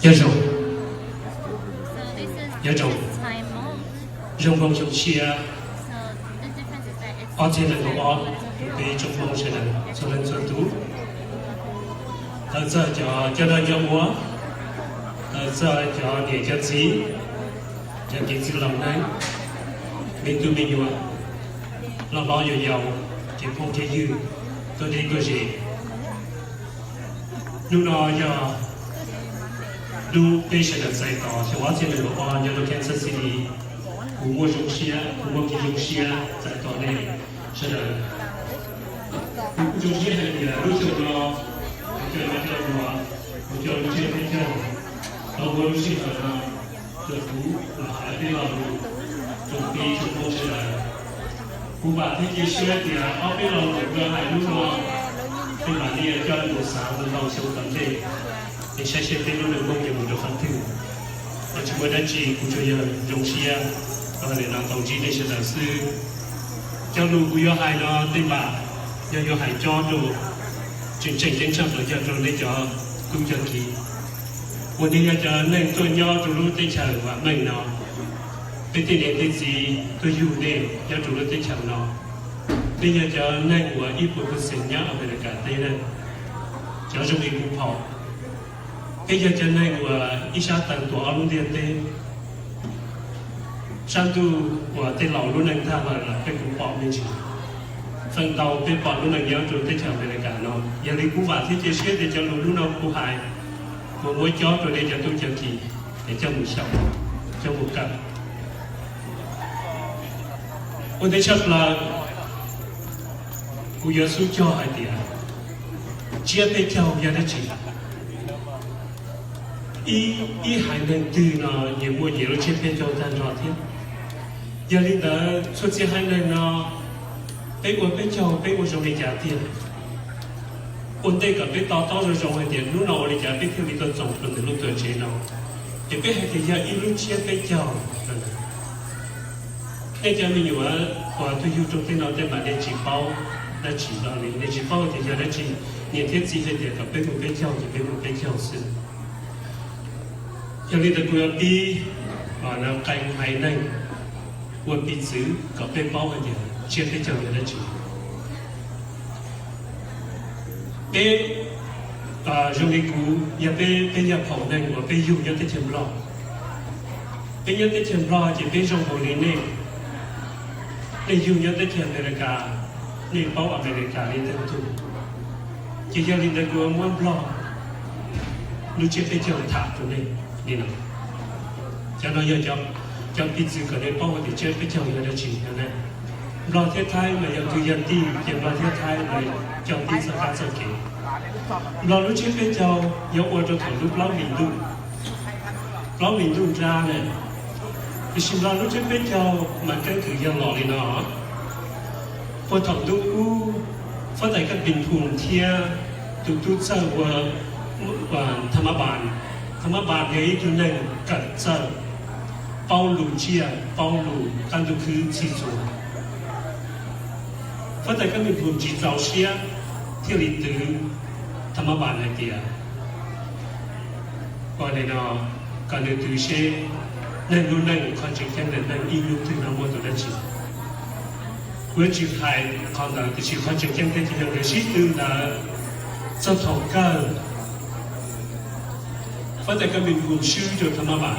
Nyob zoo, nyob zoo, zoo npoo zoo siab ob txhiab nees nkaum ob rau peb tsoom Hmoob sawv daws txhua leej txhua tus. Tawm txog cov coj noj coj ua, tawm txog cov niam cov txiv, cov kev txwj laus neej, me tub me nyuam, loj hlob yau yau, cov phooj cov ywg, tuaj deb tuaj ze. Hnub no yog hnub peb sawv daws txais tos xyoo ob txhiab nees nkaum ob nyob rau Kansas City. Kuv muaj zoo siab, kuv muaj kev zoo siab txais tos nej sawv daws. Kuv kuj zoo siab hais tias lub xyoo no kuv coj noj coj ua, kuv coj lub tsiab peb caug, tau muaj lub sij hawm no rau kuv los hais peb lo lus rau peb tsoom Hmoob sawv daws. Kuv vam thiab cia siab tias ob peb lo lus kuv yuav hais hnub no, tej mam li coj mus xav mus ntau xyoo tom ntej, es saib seb peb lub neej Hmoob yuav mus rau qhov twg. Mas tsis muaj dab tsi, kuv tsuas yog zoo siab nim no tau ntsib nej sawv daws xwb. Cov lus kuv yuav hais no tej mam yog yuav hais cob rau, tseem tseem ceeb tshaj plaws yog rau nej cov tub cov kiv uas nej yog cov neeg tuaj nyob rau lub teb chaws vam meej no. Peb tej niam tej txiv tuaj yug nej nyob rau lub teb chaws no. Nej yog cov neeg uas ib puas pawg xeem nyob Amelikas teb na, cov zoo li kuv pom. Peb yog cov neeg uas ib sab taw tuav ob lub ntiaj teb. Sab ntuj uas tej laus lub neej tag lawm los peb kuj pom me ntsis. Feem ntau peb pom lub neej nyob rau teb chaws Amelikas no. Yog li kuv vam thiab cia siab tias cov lus hnub no kuv hais puas muab cob rau nej cov tub cov kiv es coj mus xyaum, coj mus kawm. Ua ntej tshaj plaws, kuv yuav xub cog hais tias tsiab peb caug yog dab tsi? Ib, ib haiv neeg twg no nyias muaj nyias lub tsiab peb caug tag nrho thiab. Yog li ntawd txhua txhia haiv neeg no, peb ua peb caug peb ua zoo li cas tiag? Ua ntej kom peb to taub zoo zoo hais tias hnub no ua li cas peb thiaj li tuaj txoos rau ntawm lub tuam tsev no, ces peb hais tias yog ib lub tsiab peb caug. Nej cov me nyuam uas tuaj yug rau tej no tej mas nej tsis paub dab tsi no li, nej tsis paub tias yog dab tsi. Niam thiab txiv hais tias kom peb mus peb caug ces peb mus peb caug xwb. Yog li ntawd kuv yuav pib qee haiv neeg ua piv txwv kom peb paub hais tias tsiab peb caug yog dab tsi. Peb, zoo li kuv, yog peb, peb yog phaum neeg uas peb yug nyob teb chaws Nplog. Peb nyob teb chaws Nplog ces peb zoo npaum li nej, nej yug nyob teb chaws Amelikas, nej paub Amelikas li tej tug. Ces yog li ntawd kuv yuav muab Nplog lub tsiab peb caug tham rau nej li no. Cov no yog cov piv txwv kom nej paub hais tias tsiab peb caug yog dab tsi no na. Nplog thiab Thaib mas yog kwv yog tij, ces Nplog thiab Thaib mas coj tib txoj kab txoj kev. Nplog lub tsiab peb caug yog ua rau thaum lub plaub hlis ntuj, plaub hlis ntuj nrab na. Tiam sis Nplog lub tsiab peb caug mas keeb kwm yog los li no. Puag thaum ntuj ub, Fab Tais Kab Pis Phum thiab tus tub txawj ua Tha Mab Npas, Tha Mab Npas yog ib tug neeg kawm txawj, paub lus tsiaj, paub lus qab ntuj khwb txhij txhua. Fab Tais Kab Pis Phum tsis txaus siab thiaj li twv Tha Mab Npas hais tias, ua li no, kom nws twv seb neeg lub neej qhov tseem ceeb ntawm neeg ib hnub twg no muaj tus dab tsi. Kuv yuav tsis hais qhov ntawd tiam sis qhov tseem ceeb thiab ces yog nkawd sib tw ntawd txog thaum kawg, Fab Tais Kab Pis Phum swb rau Tha Mab Npas.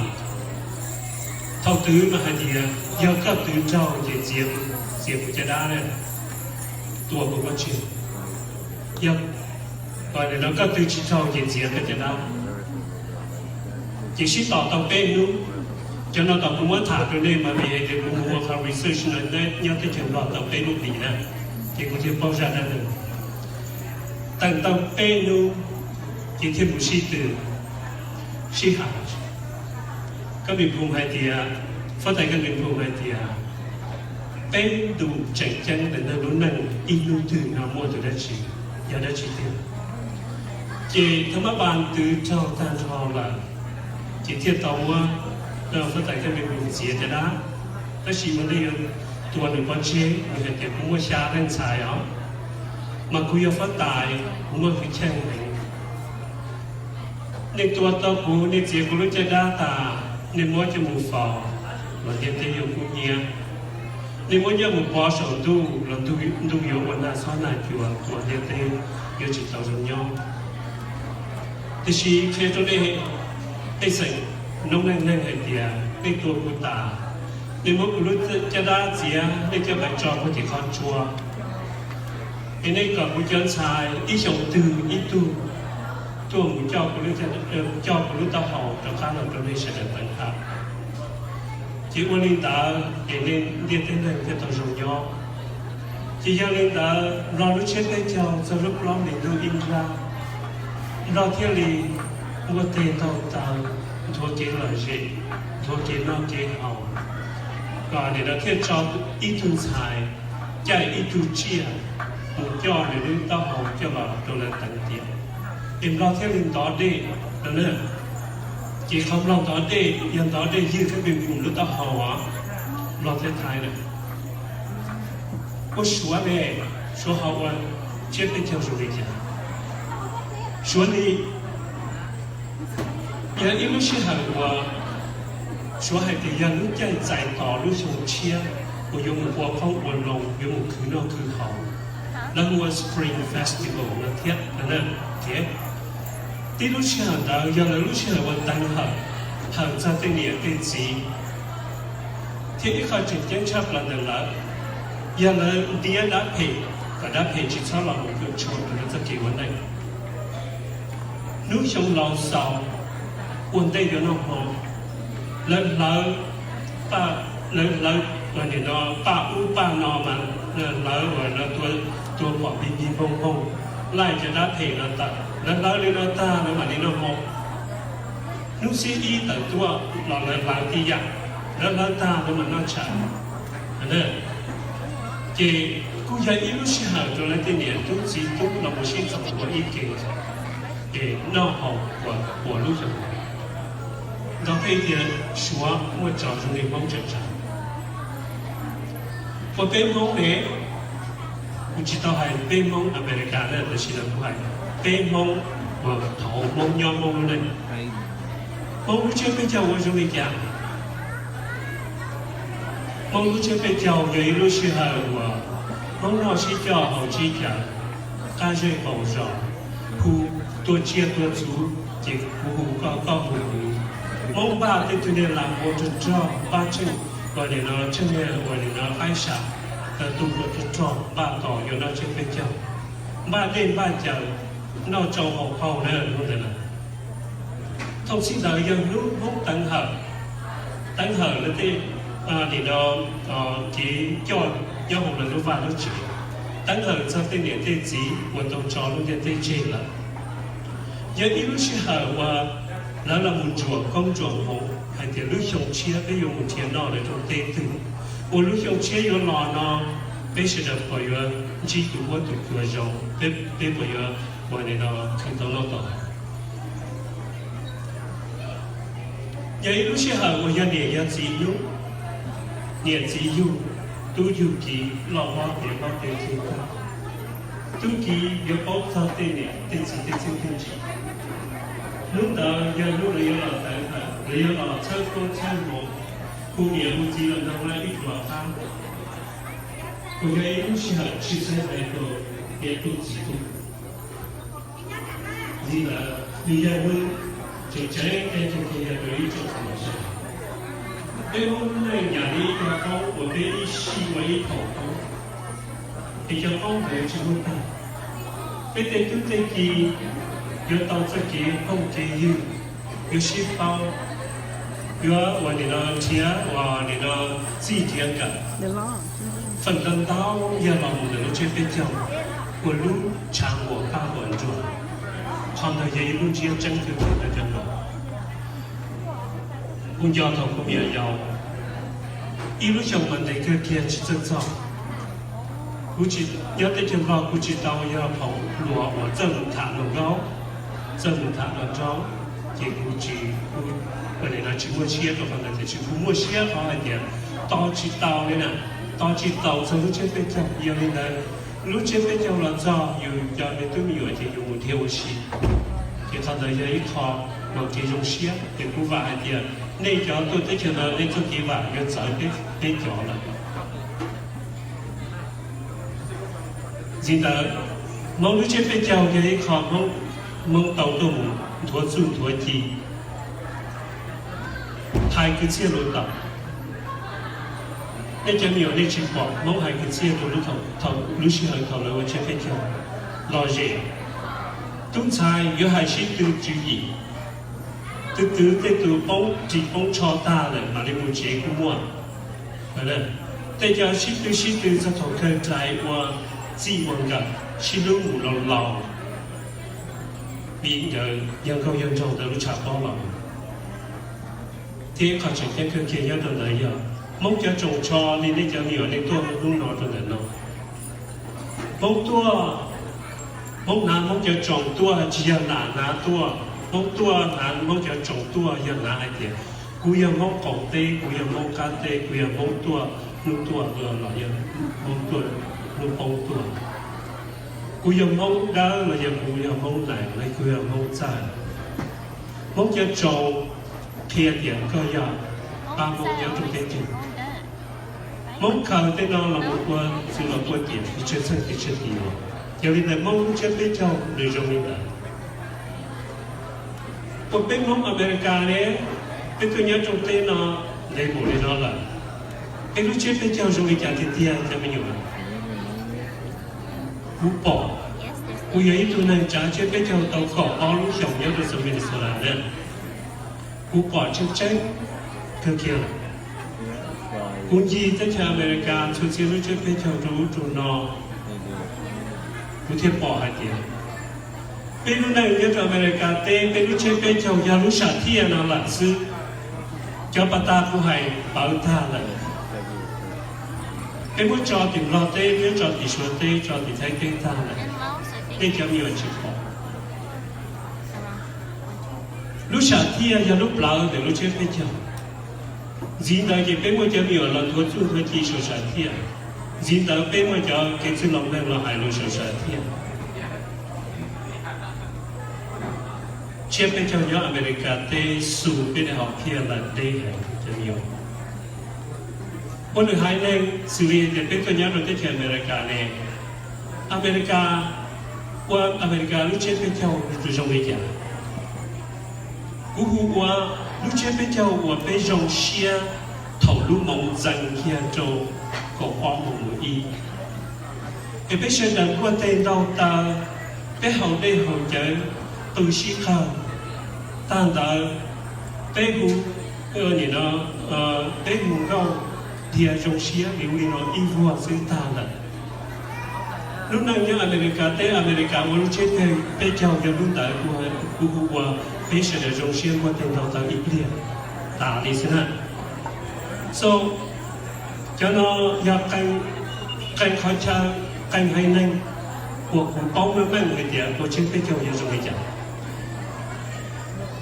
Thaum twv mas hais tias yog koj twv raug ces txiav, txiav kuv caj dab na, tua kuv pob tsuas. Yog, no koj twv tsis raug ces txiav koj caj dab. Ces sib tos tau peb hnub. Cov no tom kuv muab tham rau nej mas vim hais tias kuv mus ua qhov research no nyob teb chaws Nplog tau peb hnub tim na, ces kuv thiaj paub zaj dab neeg. Teem tau peb hnub ces thiaj mus sib tw, sib hais. Kab Pis Phum hais tias, Fab Tais Kab Pis Phum hais tias, peb ntu tseem ceeb ntawm neeg lub neej ib hnub twg no muaj tus dab tsi, yog dab tsi tiag. Ces Tha Mab Npas twv raug tag nrho lawm, ces thiaj tau muab Fab Tais Kab Pis Phum txiav caj dab. Tab sis mas nej yuav tua nws pov tseg, nws hais tias kuv muaj xya leej ntxhais os, mas kuv yog huab tais, kuv muaj hwj chim heev. Nej tua tau kuv, nej txiav kuv lub caj dab tas, nej muab coj mus faus los ntiaj teb yuav kub hnyiab. Nej muab coj mus pov saum ntuj los ntuj yuav ua nag xob nag cua, ua ntiaj teb yuav tsis tau zoo nyob. Tiam sis qhia rau nej tej xeem noob neej neeg hais tias nej tua kuv tas, nej muab kuv lub caj dab txiav, nej coj mus tso puag tim qhov tsua, es nej kom kuv cov ntxhais ib xyoos twg ib tug tuaj mus coj kuv lub taub hau rov qab los rau nej sawv daws teev hawm. Ces ua li ntawd ces nej ntiaj teb neeg thiaj tau zoo nyob. Ces yog li ntawd Nplog lub tsiab peb caug txog lub plaub hlis ntuj ib nrab, Nplog thiaj li muaj teg ntaug taw, nthuav kev lom zem, nthuav kev noj kev haus, kom nim no thiaj tso ib tug ntxhais, caij ib tug tsiaj mus coj nws lub taub hau coj los rau lawv teev tiam, es Nplog thiaj li ntov dej no na. Ces qhov Nplog ntov dej yog ntov dej ywj thiab pes mus lub taub hau os, Nplog thiab Thaib na. Ua Suav ne, Suav ho ua tsiab peb caug zoo li cas? Suav li yog ib lub sij hawm uas Suav hais tias yog lub caij txais tos lub xyoo tshiab uas yuav mus ua qoob ua loo, yuav mus khwv noj khwv haus, lawv hu ua Spring Festival no thiab no na. Tib lub sij hawm ntawd yog lawv lub sij hawm uas teev hawm, hawm txog tej niam tej txiv, thiab ib qho tseem ceeb tshaj plaws ntawm lawv yog lawv ntiab dab phem, kom dab phem tsis txhob los mus cuam tshuam rau lawv txoj kev ua neej. Hnub xyoo laus xaus, ua ntej yuav noj hmo, lawv hlawv, lawv hlawv nim no paj ub paj no mas, hlawv uas no tua pom pig pig npoog npoog, laij cov dab phem no tawm, lawv hlawv li no tag lawv mam li noj hmo. Hnub xiab ib tawm tuaj los lawv hlawv tib yam, lawv hlawv tag lawv mam noj tshais. Ces kuj yog ib lub sij hawm rau lawv tej niam tub txiv tub los mus sib txoos ua ib ke, ces noj haus ua lub xyoo. Nrog peb tias Suav muaj tso zoo li Hmoob tseem tseem. Ua peb Hmoob ne, kuv tsis tau hais peb Hmoob Amelikas na, tab sis kuv hais peb Hmoob uas thaum Hmoob nyob Hmoob lub neej. Hmoob lub tsiab peb caug ua zoo li cas? Hmoob lub tsiab peb caug yog ib lub sij hawm uas Hmoob noj sib coj haus sib cav, qab zej qaum zos, hu, tua tsiaj tua txhu, ces kuv hu koj, koj hu kuv. Hmoob npaj tej tug niag lam ua rog rog, npaj tsheej uas nim no tsheej niag uas nim no qaib sam, tu ua rog rog npaj tos yuav noj tsiab peb caug, npaj dej npaj cawv, noj tsau haus qaug na, hnub ntawd na. Thooj txhij ntawd yog hnub Hmoob teev hawm, teev hawm lawv tej nim no kev coj nyob hauv lawv lub vaj lub tsev, teev hawm txog tej niam tej txiv uas tau tso lub ntiaj teb tseg lawm. Yog ib lub sij hawm uas lawv los mus ntsuam koob ntsuam hmoov hais tias lub xyoo tshiab peb yuav mus nrhiav noj lawv rooj teb twg, uas lub xyoo tshiab yuav los no peb sawv daws puas yuav ntsib tus huab tus cua zoo, peb puas yuav ua nim no khwv tau noj tau haus. Yog ib lub sij hawm uas yog niam yog txiv hlub, niam txiv yug, tub yug kiv, loj hlob tiav hlob tiav kiv tag, tub kiv yuav paub txog tej niam tej txiv tej txheej tej ntsis. Hnub ntawd yog hnub lawv yuav los tawv hawm, lawv yuav los txhawb koob txhawb hmoov, hu niam hu txiv los nrog lawv ib pluag qab, kuj yog ib lub sij hawm tsis txhawj hais rau niam tu txiv tu. Li ntawd nws yog hnub tseem ceeb, peb tug thiaj yog tus ib tsoom txom nyem. Peb Hmoob lub neej yam li ib co qoob uas peb ib sij ua ib thaum qoob, es cov qoob ntawd yuav tsis muaj tag. Peb tej tub tej ki yuav tau txoj kev phooj kev ywg, yuav sib paub, yuav ua nim no nrhiav ua nim no txij nrhiav nkawm. Feem ntau ntau yog los mus ntawm lub tsiab peb caug, ua lub tshav muas paj muas nruas. Qhov ntawd yog ib lub ntsiab tseeb twg twg rau cov no. Kuv nco thaum kuv me nyuam yaus, ib lub xyoo mas ntev kawg kiag tsis txawj txog. Kuv tsis, nyob teb chaws Nplog kuv tsis tau yog phaum hluas uas txawj mus tham hluas nkauj, txawj mus tham hluas nraug, ces kuv tsis, kuv nim no tsis muaj siab rau qhov ntawd, tiam sis kuv muaj siab qhov hais tias tos tsis tau li na. Tos tsis taus txog lub tsiab peb caug, yog li ntawd lub tsiab peb caug los txog yus cov me tub me nyuam ces yus mus dhia ua si. Ces qhov ntawd yog ib qho mam kev zoo siab, ces kuv vam hais tias nej cov tuaj teb chaws no nej txoj kev vam yuav txawv peb, peb cov lawm. Ntxiv ntawd, Hmoob lub tsiab peb caug yog ib qho Hmoob, Hmoob tau tuaj mus nthuav txuj nthuav ci, hais kwv txhiaj lus tawm. Nej cov me nyuam nej tsis pom Hmoob hais kwv txhiaj rau lub, thaum lub sij hawm thaum lawv ua tsiab peb caug lom zem. Tub ntxhais yuav hais sib tw tswv yim, twv twv tej tus poob ris poob tsho tag lawm mam li mus tsev kuj muaj. Tej cov sib tw sib tw txog thaum kawg rais ua txij ua nkawm sib hlub mus laus laus, vim nkawd yog nkauj yog nraug ntawm lub tshav pob los. Thiab ib qho tseem ceeb kawg kiag nyob rau ntawd yog Hmoob cov tsoos tsho li nej cov me nyuam nej tuaj hnub no rau ntawm no. Hmoob tuaj, Hmoob hnav Hmoob cov tsoos tuaj, tsis yog lam hnav tuaj. Hmoob tuaj hnav Hmoob cov tsoos tuaj yog hnav hais tias kuv yog Hmoob qaum teb, kuv yog Hmoob qab teb, kuv yog Hmoob tuaj hnub tuaj los yog Hmoob tuaj hnub poob tuaj, kuv yog Hmoob dawb los yog kuv yog Hmoob laim los kuv yog Hmoob txawj. Hmoob cov tsoos qhia tias koj yog pab Hmoob nyob rau teb chaws. Hmoob khaws tej no los mus ua txwv los ua tiam tis tsawg txheej tis tsawg tis los. Yog li ntawd Hmoob lub tsiab peb caug nws zoo li ntawd. Ua peb Hmoob Amelikas ne, peb tuaj nyob rau teb no ntev npaum li no lawm, peb lub tsiab peb caug zoo li cas tiag tiag cov me nyuam? Kuv pom, kuv yog ib tug neeg tsav tsiab peb caug tau kaum ob lub xyoos nyob rau xeev Minnesota na. Kuv pom tseeb tseeb kawg kiag lawm. Kuv ncig teb chaws Amelikas txhua txhia lub tsiab peb caug rau ub rau no, kuv thiaj pom hais tias peb lub neej nyob rau Amelikas teb peb lub tsiab peb caug yog lub sam thiaj no lawm xwb. Cov pas tas kuv hais pawv tag lawm. Peb muab tso tim Nplog teb, peb muab tso tim Suav teb, tso tim Thaib teb tag lawm. Nej cov me nyuam tsis pom. Lub sam thiaj yog lub plawv ntawm lub tsiab peb caug. Ntxiv ntawd ces peb muaj cov me nyuam los nthuav txuj nthuav ci saum sam thiaj. Ntxiv ntawd peb muaj cov kev txwj laus neeg los hais lus saum sam thiaj. Tsiab peb caug nyob Amelikas teb xu peb daim hom phiaj lawm deb heev cov me nyuam. Ua lwm haiv neeg xws li tias peb tuaj nyob rau teb chaws Amelikas ne, Amelikas, ua Amelikas lub tsiab peb caug tus zoo li cas? Kuv hu ua lub tsiab peb caug uas peb zoo siab thaum lub moov ntxeev kiag rau kaum ob moos mus ib, es peb sawv daws npuaj teg ntaug taw, peb haus dej haus cawv, qw sib qawg. Tag ntawd peb hu, nim no peb hu nkauj dhia zoo siab li ub li no ib vuag xwb tag lawm. Lub neej nyob Amelikas teb Amelikas ua lub tsiab peb caug yog lub ntawd kuv hu ua peb sawv daws zoo siab npuaj teg ntaug taw ib pliag tas li xwb na. So, cov no yog qee qhov chaw, qee haiv neeg uas kuv paub meej meej hais tias ua tsiab peb caug yog zoo li cas.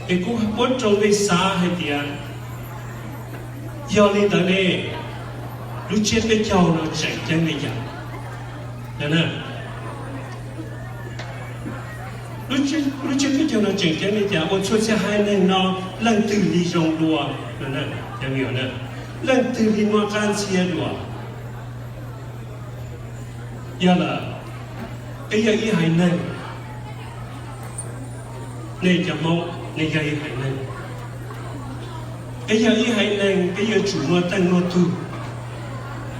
Es kuv muab rau nej xav hais tias yog li ntawd ne, lub tsiab peb caug no tseem ceeb li cas? Lub tsiab peb caug no tseem ceeb li cas ua txhua txhia haiv neeg no leej twg li zoo dua, cov me nyuam na, leej twg li muaj qab ntxhiab dua? Yog lawm, peb yog ib haiv neeg. Nej cov Hmoob, nej yog ib haiv neeg. Peb yog ib haiv neeg, peb yuav tsum muaj teej muaj tug,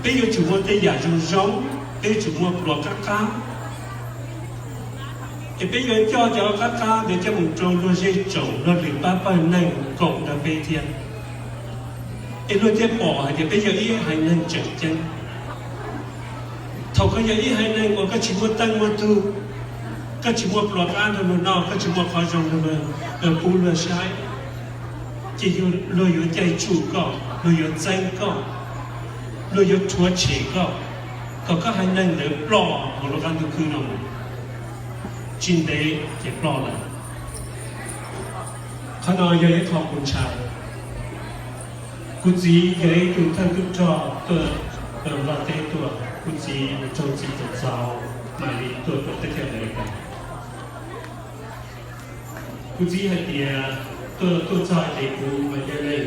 peb yuav tsum muaj tej yam zoo zoo, peb yuav tsum muaj pluas qab qab. Es peb yuav coj cov qab qab ntawd coj mus rau luag zej tsoom luag lwm pab pawg neeg koom nrog peb thiab. Es luag thiaj pom hais tias peb yog ib haiv neeg tseem ceeb. Thaum koj yog ib haiv neeg uas koj tsis muaj teej muaj tug, koj tsis muaj pluas qab nrog luag noj, koj tsis muaj qhov zoo nrog luag pub luag saib, ces luag yuav caij tsuj koj, luag yuav txeeb koj, luag yuav rhuav tshem koj, kom koj haiv neeg ntawd ploj hauv lub qab ntuj khwb no mus. Tsis ntev ces ploj lawm. Qhov no yog ib qho kuv ntshai. Kuv txiv yog ib tug thawj tub rog tuaj Nplog teb tuaj, kuv txiv mus raug txiv txom txaus mam li tuaj rau teb chaws Amelikas. Kuv txiv hais tias tuaj tuaj txog ces kuv mas yog leej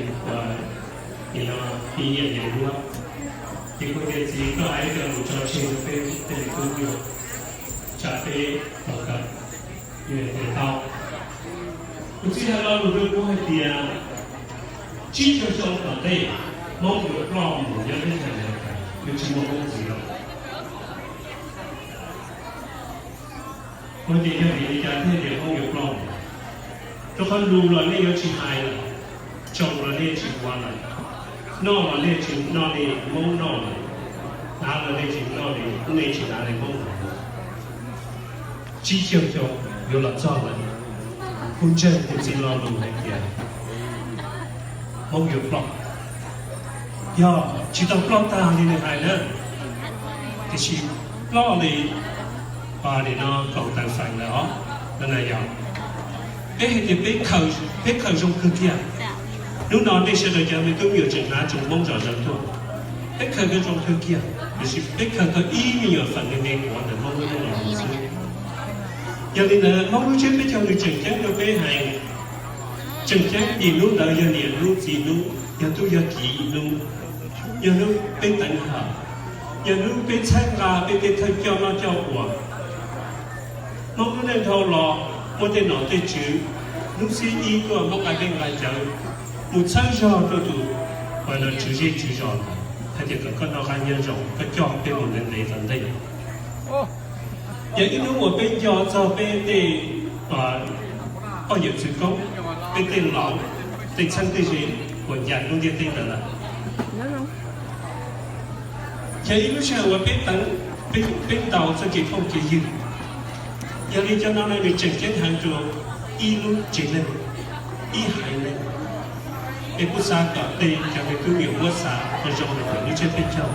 nim no ib yam yam duab, ces kuv tias txiv, koj hais coj mus tso tseg rau peb tej me tub nyuam, tsam peb tau kawm. Kuv txiv hais lo lus rau kuv hais tias tsib caug xyoo tom ntej Hmoob yuav ploj mus nyob teb chaws Amelikas, yuav tsis muaj Hmoob ntxiv lawm. Kuv tias yog vim li cas thiaj tias Hmoob yuav ploj mus? Rau qhov lus los nej yuav tsis hais lawm, tsoo los nej tsis ua lawm, noj los nej tsis noj li Hmoob noj lawm, hnav los nej tsis noj li, nej tsis hnav li Hmoob hnav. Tsib caug xyoo yuav los txog lawm, kuv ntseeg kuv txiv lo lus hais tias Hmoob yuav ploj. Yog tsis tau ploj tag li nws hais na, tiam sis ploj li nim no kaum tawm feem lawm os. Yog peb hais tias peb khaws zoo kawg kiag, hnub no nej sawv daws cov me tub me nyuam tseem hnav tsoos Hmoob zom zaws tuaj, peb khaws zoo kawg kiag, tiam sis peb khaws tau ib me nyuam feem me me quav ntawm Hmoob lub neej los mus xwb. Yog li ntawd Hmoob lub tsiab peb caug nws tseem ceeb rau peb heev. Tseem ceeb vim hnub ntawd yog niam hnub txiv hnub, yog tub yog kiv hnub, yog hnub peb teev hawm, yog hnub peb txhawb nqa peb tej thawj coj noj coj ua. Hmoob lub neej dhau los muaj tej nom tej tswv, hnub xiab ib tuaj Hmoob nqa dej nqa cawv mus txhawb zog rau tus uas tswv zej tswv zos ntawd hais tias kom koj noj qab nyob zoo, koj coj peb mus ntev ntev tom ntej. Yog ib hnub uas peb nco txog peb tej poj yawm txwv koob, peb tej laus, tej txheeb tej ze uas ncaim lub ntiaj teb ntawd lawm. Yog ib lub sij hawm uas peb teev, peb ntaus txoj kev phooj kev ywg. Yog li cov no na nws tseem ceeb heev rau ib lub tsev neeg, ib haiv neeg. Es kuv xav kom tej cov me tub me nyuam muab xav ua zoo rau lub tsiab peb caug.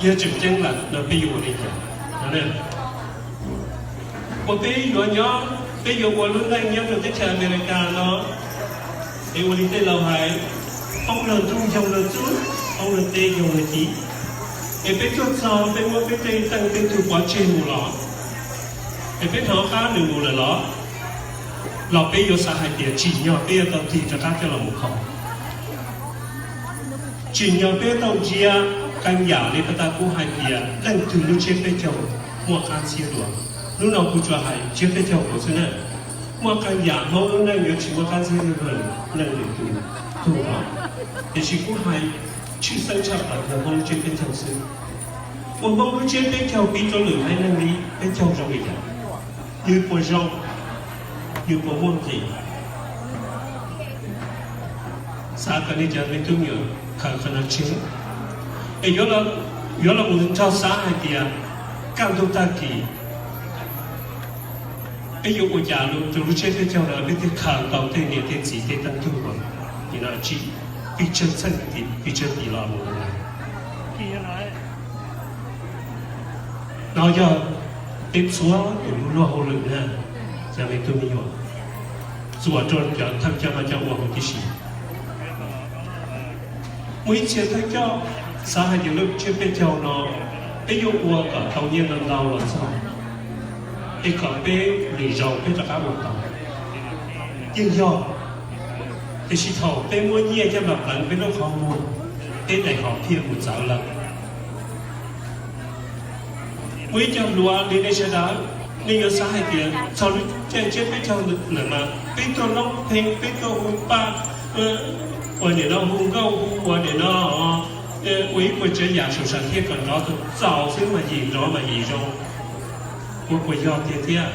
Yog tseem ceeb lawm no peb yuav ua li cas? Uas peb yuav nyob, peb yuav ua lub neej nyob rau teb chaws Amelikas no, es ua li tej laus hais, poob luag ntuj yog luag txub, poob luag teb yog luag ci. Es peb tuaj txog peb muab peb tej teej tej tug pov tseg mus los, es peb hnov qab nws mus lawm los, los peb yuav xav hais tias tsim nyog peb yuav tau tig rov qab coj los mus kho. Tsim nyog peb tau ntsia qee yam li pas tas kuv hais tias leej twg lub tsiab peb caug muaj qab ntxhiab dua. Hnub no kuv tsuas hais tsiab peb caug kuv xwb na. Muaj qee yam Hmoob lub neej yuav tsis muaj qab ntxhiab dua neeg lwm tus tug no, tiam sis kuv hais tshwj xeeb tshaj plaws rau Hmoob lub tsiab peb caug xwb. Ua Hmoob lub tsiab peb caug piv rau lwm haiv neeg li peb caug zoo li cas? Nws puas zoo? Nws puas muaj nqis? Xav kom nej cov me tub me nyuam khaws qhov no tseg, es yuav los mus nrog xav hais tias kaj ntug tag kis peb yuav ua cas rau lub tsiab peb caug no, peb thiaj khaws tau tej niam tej txiv tej teej tug uas nim no tsis pes tsawg txheej, pes tsawg tim los mus lawm. No yog peb txhua tus lub luag hauj lwm na, cov me tub me nyuam, txuas rau cov thawj coj noj coj ua huv tib si. Muaj ib txhia thawj coj xav hais tias lub tsiab peb caug no peb yuav ua kom tau nyiaj ntau ntau los txog, es kom peb lwm zaus peb rov qab ua tau. Yeej yog, tiam sis thaum peb muab nyiaj coj los pleev peb lub qhov muag, peb daim hom phiaj mus txawv lawm. Muaj ib co hluas li nej sawv daws, nej yuav xav hais tias txog lub caij tsiab peb caug lawm mas peb tuaj noob pheej, peb tuaj hu paj, ua nim no hu nkauj hu ua nim no, ua ib puas tsav yam saum sam thiaj kom nrov tau txaus xwb mas yim nrov mas yim zoo. Ua puas yog tiag thiab?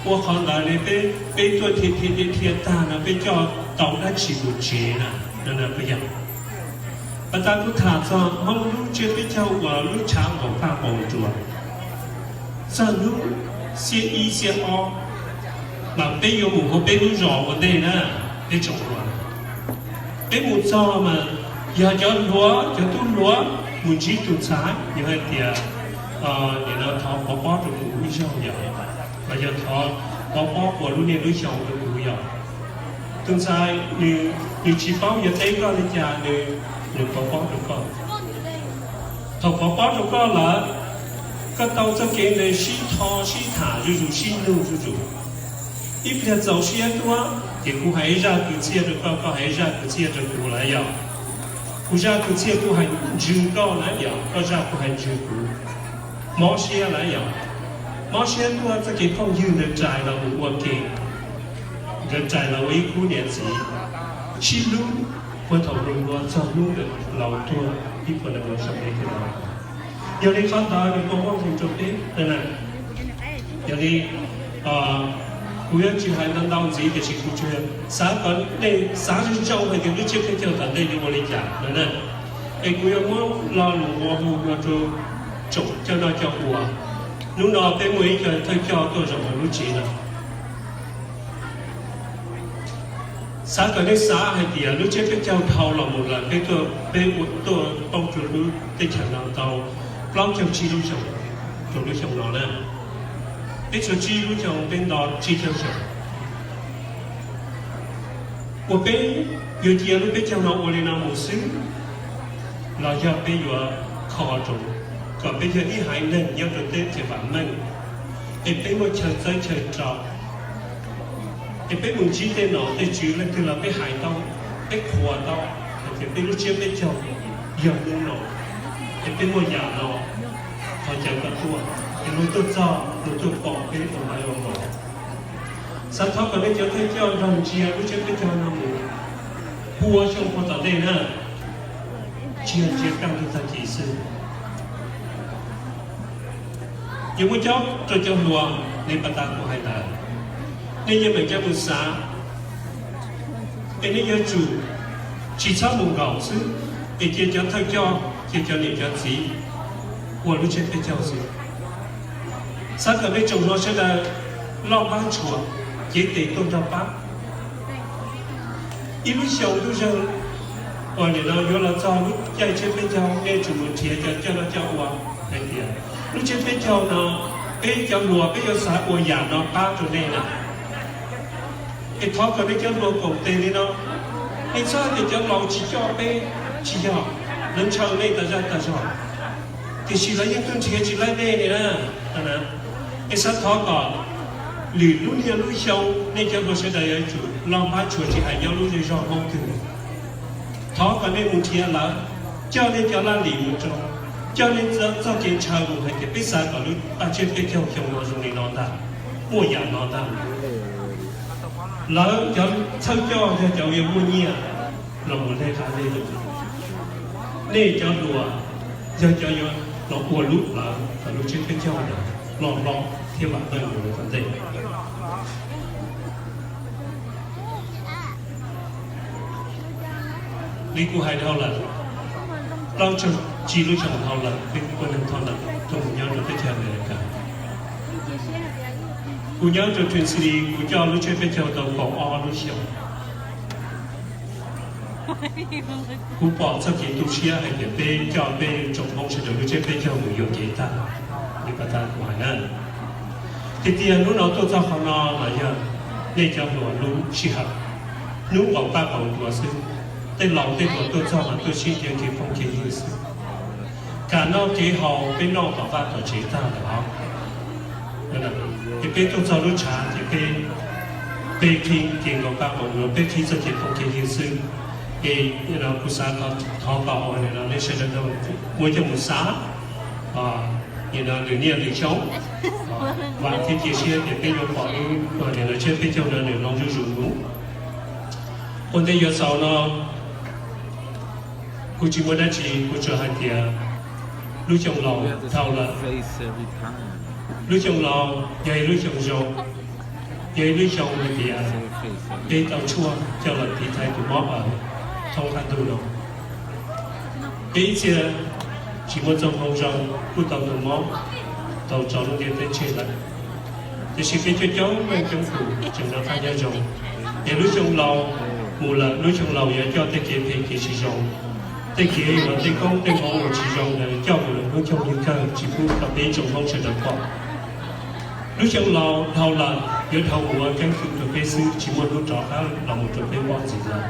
Ua qhov ntawd ne peb, peb tuaj dhia dhia dhia tag no peb coj tau dab tsi mus tsev na? Puas yog? Pas tas kuv tham txog Hmoob lub tsiab peb caug uas lub tshav nqaum paj nqaum nruas, txog hnub xiab ib xiab ob mas peb yuav mus hauv peb lub zos ua ntej na, peb tsoom hluas. Peb mus txog mas yog cov hluas, cov tub hluas mus ntsib tus ntxhais, yog hais tias nim no thov pov pob rau kuv ib zaug yom, los yog thov pov pob ua lub niaj lub xyoo rau kuv yom. Tus ntxhais nws tsis paub yuav teb koj li cas, nws nws pov pob rau koj. Thaum pov pob rau koj lawm, koj tau txoj kev ntawd sib tho sib tham zuj zus, sib nug zuj zus. Ib pliag txaus siab tuaj ces kuv hais zaj kwv txhiaj rau koj, koj hais zaj kwv txhiaj rau kuv lawm yog. Kuv zaj kwv txhiaj kuv hais ntsws koj na yog, koj zaj kuv hais ntsws kuv. Mob siab lawm yog. Mob siab tuaj txoj kev phooj ywg ntawd rais los mus ua ke, nkawd rais los ua ib khub niam txiv sib hlub puag thaum nplua txog hnub laus tuag ib puas nees nkaum xyoo li thiab. Yog li qhov ntawd nws puas muaj nqis rau peb na? Yog li, kuv yuav tsis hais ntau ntau ntxiv tiam sis kuv tsuas xav kom nej xav zoo zoo hais tias lub tsiab peb caug tom ntej yuav ua li cas no na. Es kuv yuav muab lo lus ua hu no rau tsoom coj noj coj ua. Hnub no peb muaj ib co thawj coj tuaj zaum hauv lub tsev no. Xav kom nej xav hais tias lub tsiab peb caug dhau los mus lawm, peb tuaj, peb tuaj poob rau lub teb chaws no tau plaub caug tsib lub xyoo, rau lub xyoo no na. Peb tshuav tsib lub xyoo, peb nto tsib caug xyoo. Uas peb yuav cia lub peb caug no ua li no mus xwb, los yog peb yuav kho rau kom peb yog ib haiv neeg nyob rau teb chaws vam meej, es peb muaj chaw txawb chaw rau, es peb mus ntsib tej nom tej tswv leej twg los peb hais tau, peb qhuas tau hais tias peb lub tsiab peb caug yog hnub no, es peb muaj yam no, thov caw koj tuaj, es luag tuaj txog luag tuaj pom peb ua npaim ua npaum. Xav thov kom nej cov thawj coj nrog ntsia lub tsiab peb caug no mus pua xyoo puag tom ntej na, tsis yog ntsia kaj ntug tag kis xwb. Yuav muab cob rau cov hluas li pas tas kuv hais ntawd, nej yeej meem coj mus xav, es nej yuav tsum tsis txhob mus nkaum xwb, es cia cov thawj coj, cia cov niam cov txiv ua lub tsiab peb caug xwb. Xav kom nej tsoom hluas sawv daws loj npab tshua, cev tes tuaj nrog pab. Ib lub xyoo ntuj zeeg uas nim no yuav los txog lub caij tsiab peb caug, nej tsum mus nrhiav cov coj noj coj ua hais tias lub tsiab peb caug no peb cov hluas peb yuav xav ua yam no pab rau nej na. Es thov kom nej cov hluas koom tes li no, nej txhob hais tias cov laus tsis coj peb, tsis yog, lawv ntshaw nej tas zaj tas zog, tiam sis lawv yeej tuaj nrhiav tsis laib nej li na. Es xav thov kom lwm lub niaj lub xyoo nej cov hluas sawv daws yuav tsum loj npab tshua tsis hais nyob lub zej zog Hmoob twg. Thov kom nej mus nrhiav lawv, coj nej cov laj lim mus rau, coj nej txoj kev ntshaw mus hais tias peb xav kom lub paj tsiab peb caug xyoo no zoo li no ntag, muaj yam no ntag. Lawv cov thawj coj yog cov yuav muaj nyiaj los mus hle qab hle lus. Nej cov hluas yog cov yuav los ua lub plawv kom lub tsiab peb caug ntawd loj hlob thiab vam meej mus rau tom ntej. Li kuv hais dhau lawm, plaub caug tsib lub xyoo dhau lawm, peb kuj neeg thoj lawm tuaj mus nyob rau teb chaws Amelikas. Kuv nyob rau Twin City, kuv coj lub tsiab peb caug tau kaum ob lub xyoo. Kuv pom txoj kev tu siab hais tias peb coj peb tsoom Hmoob sawv daws lub tsiab peb caug mus yuam kev tag li pas tas kuv hais na. Tiag tiag hnub no tuaj txog qhov no los yog nej cov hluas lub sij hawm, hnub nqaus paj nqaus nruas xwb, tej laus tej hluas tuaj txog mas tuaj sib ntiav kev phooj kev ywg xwb. Kam noj kev haus peb noj tom vaj tom tsev tag lawm os. Es peb tuaj txog lub tshav ces peb, peb qhib kev nqaus paj nqaus nruas, peb qhib txoj kev phooj kev ywg xwb. Es kuv xav thov kom ua li no nej sawv daws muaj coj mus xav, nim no lwm niaj lwm xyoo, vam thiab cia siab tias peb yuav pom lub tsiab peb caug no nws hloov zuj zus mus. Ua ntej yuav xaus no, kuv tsis muaj dab tsi, kuv tsuas hais tias lub xyoo laus dhau lawm. Lub xyoo laus yog ib lub xyoo zoo, yog ib lub xyoo hais tias peb tau tshuaj coj los tiv thaiv tus mob aws thoob qab ntuj no. Peb ib txhia tsis muaj txoj hmoo zoo kuj tau tus mob, tau tso lub ntiaj teb tseg lawm. Tiam sis peb coob coob leej coob tus tseem nov qab nyob zoo. Es lub xyoo laus mus lawm, lub xyoo laus yuav coj tej kev phem kev tsis zoo, tej kev uas tej koob tej hmoov uas tsis zoo ntawd coj mus lawm hnub nyoog ywg kawg tsis pub rau peb tsoom Hmoob sawv daws pom. Lub xyoo laus dhau lawm yuav dhau mus ua keeb kwm rau peb xwb, tsis muaj hnub rov qab los mus rau peb pom ntxiv lawm.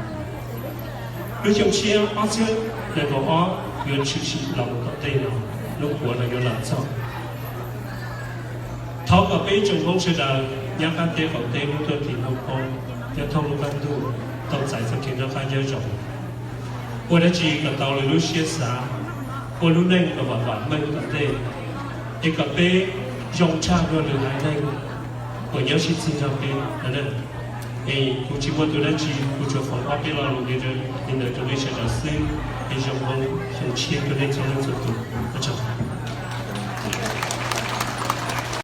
Lub xyoo tshiab ob txhiab nees nkaum ob yuav tshwm sim los mus tom ntej no, lub puav no yuav los txog. Thov kom peb tsoom Hmoob sawv daws nyob qab teb qaum teb, lub tuaj tim Hmoob Poob, nyob thoob lub qab ntuj, tau txais txoj kev noj qab nyob zoo, ua dab tsi kom tau lwm lub siab xav, ua lub neej kom vam vam meej tom ntej, es kom peb zoo tshaj dua lwm haiv neeg uas nyob sib txig nrog peb no. Es kuv tsis muaj tus dab tsi, kuv tsuas foom ob peb lo lus li ntawd rau nej sawv daws xwb. Es zoo Hmoob xyoo tshiab rau nej txhua leej txhua tus. Ua tsaug.